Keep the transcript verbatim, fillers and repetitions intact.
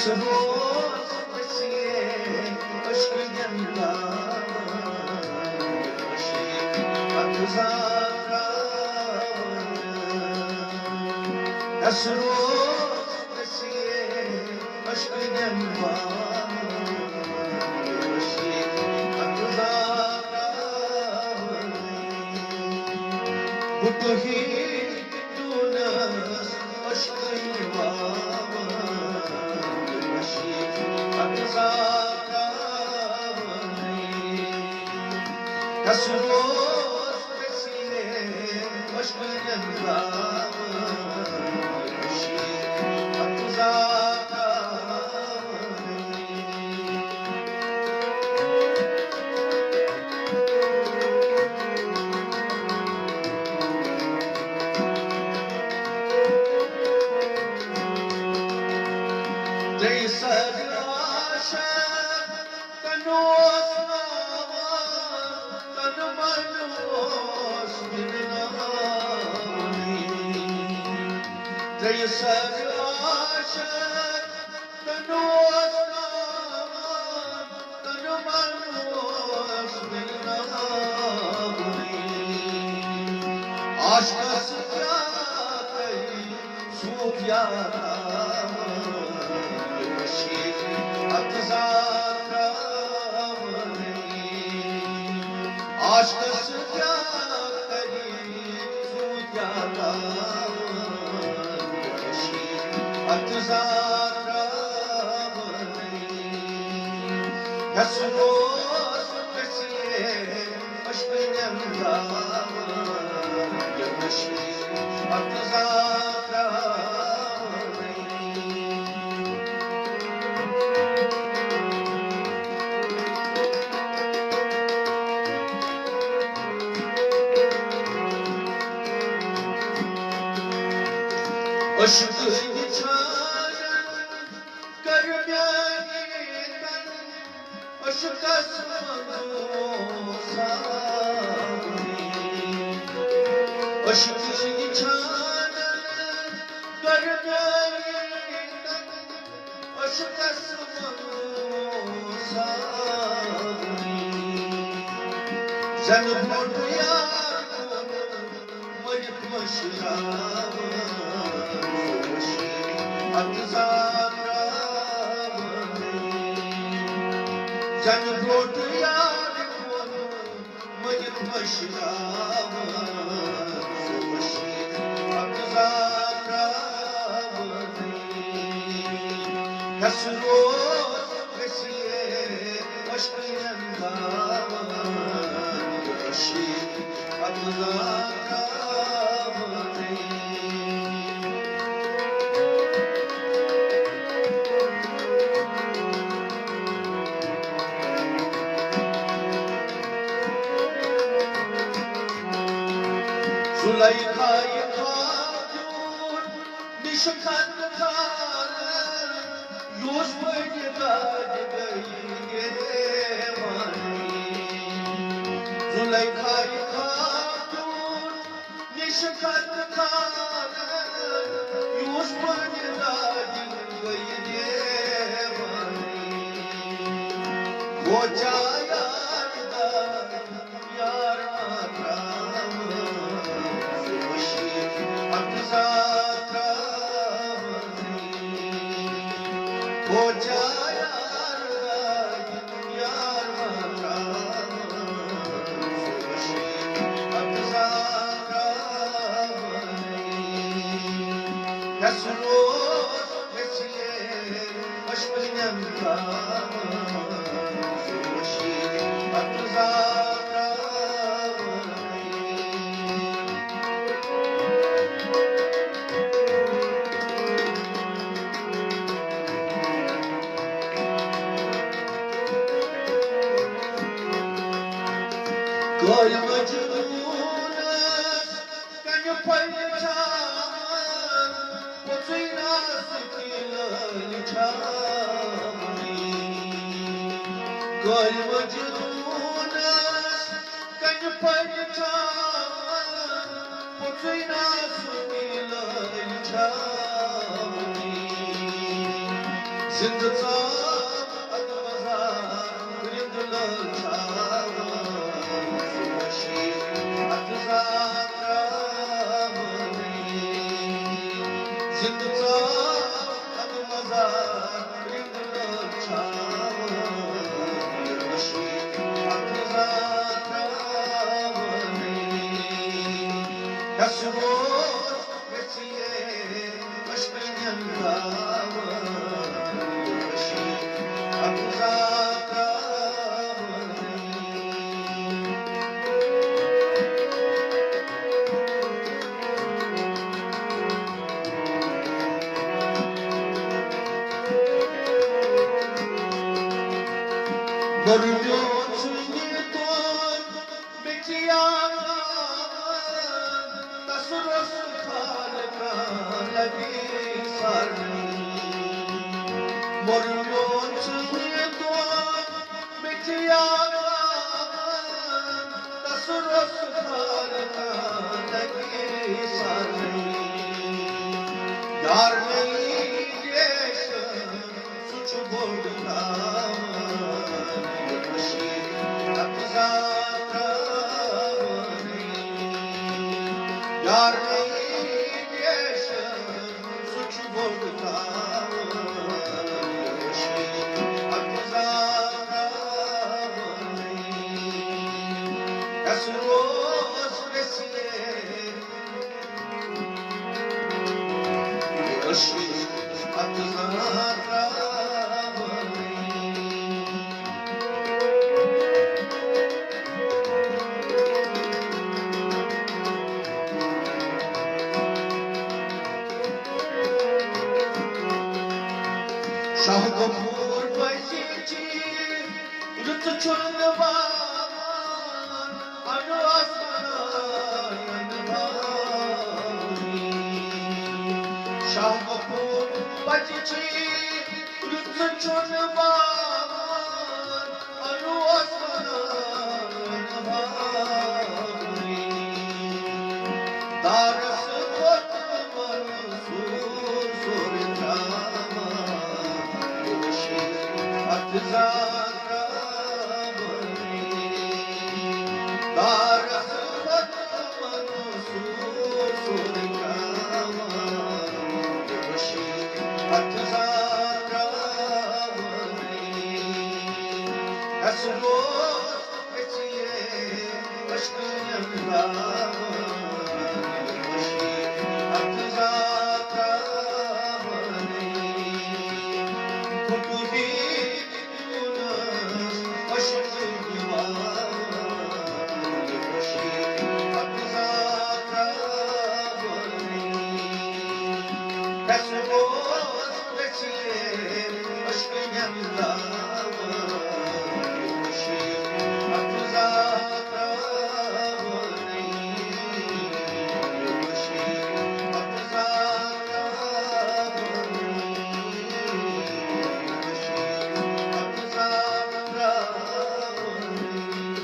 سُہ روز گژھِ عشقہٕ گٮ۪ن گاوان، عشق اَتھ زاکراوان۔ تَس روز گژھِ عشقہٕ گٮ۪ن گاوان، عشق اَتھ زاکراوان۔ بہٕ تُہی یوٗنس عشقٕے واوان، عشق اَتھ زاکراوان۔ تَس روز گژھِ عشقٕے گاوان، عشق اَتھ زاکراوان۔ ترٛیٚیہِ سَرِ عاشق تَن اوس ناوان، تَن من اوس مِلناونٕے۔ ترٛیٚیہِ سَرِ عاشق تَن اوس ناوان، تَن من اوس مِلناونٕے۔ عاشقَس کیٛاہ کَرِ سوٗد یار، عشق اَتھ زاکراوان۔ عاشقَس کیٛاہ کَرِ سوٗد یار، عشق اَتھ زاکراوان۔ یَس روز گژھِ عشقٕے گٮ۪ن گاوان، یہِ عشق اَتھ زاکراوان۔ عشق وٕچھان کر میانہِ تن عشقس منٛز ساوری۔ عشق وٕچھان کر میانہِ تن عشقس منٛز ساوری۔ زن برونٛٹھ یار کوٚر مٔرِتھ مٔشراوان، سُہ مٔشیٖد اَتھ زاکراوان۔ زَن برٛونٛٹھ یار ووٚن، مٔرِتھ مٔشراوان، سُہ مٔشیٖد اَتھ زاکراوان۔ یَس روز گژھِ عشقہٕ نِنداوان، عشق اَتھ زاکراوان۔ زُلیخایہِ خاتوٗن نِش خط خانَن یُس پٔرِتھ دادِ گٔیہِ گریوان۔ زُلیخایہِ خاتوٗن نِش خط خانَن یُس پٔرِتھ دادِ گٔیہِ گریوان۔ کھوژا یار دادِ یار ما ترٛاوان، سُہ مٔشیٖد اَتھ زاکراوان۔ کھوژا یار دادِ یار ما ترٛاوان، سُہ مٔشیٖد اَتھ زاکراوان۔ یَس روز گژھِ عشقہٕ نِنداوان، سُہ مٔشیٖد اَتھ زاکراوان۔ کٲلۍ مجنوٗنس کنہِ پھلہِ چھاوان، پوٚزُے ناسہٕ تہِ لٲلۍ چھاونٕے۔ کٲلۍ مجنوٗنس کنہِ پھلہِ چھاوان، پوٚزُے ناسہٕ تہِ لٲلۍ چھاونٕے۔ زِندٕ ژاو اَدٕ مَزار، رِندٕ لٲل چھاوان، سُہ مٔشیٖد اَدٕ زاو ترٛاوٲنی۔ زِندٕ ژاو اَدٕ مَزار، رِندٕ لٲل چھاوان، مٔشیٖد اَدٕ زاو ترٛاوٲنی۔ کَس روز گژھِ یے مشکلن گاوان، مٔشیٖد اَدٕ زاو ترٛاوٲنی۔ گۄڈٕ میون ژھٕنہِ دۄد مےٚ چھِ یاد، تَس روٚس خالقن لبی سارنی۔ گۄڈٕ میون ژھٕنہِ دۄد مےٚ چھِ یاد، تَس روٚس خالقن لبی سارنی۔ یار نئی ریشم سُہ چھُ بوٚڑ تاوان، مٔشیٖد اَدٕ زاو ترٛاوٲنی۔ یار نئی ریشم سُہ چھُ بوٚڑ تاوان، مٔشیٖد اَدٕ زاو ترٛاوٲنی۔ کَس روز گژھِ یے شاہ غفور پزی چی رٕژ چھُنہٕ واتان۔ اَنُن آسمان بھاوٕنی۔ شاہ غفور پزی چی رٕژ چھُنہٕ واتان۔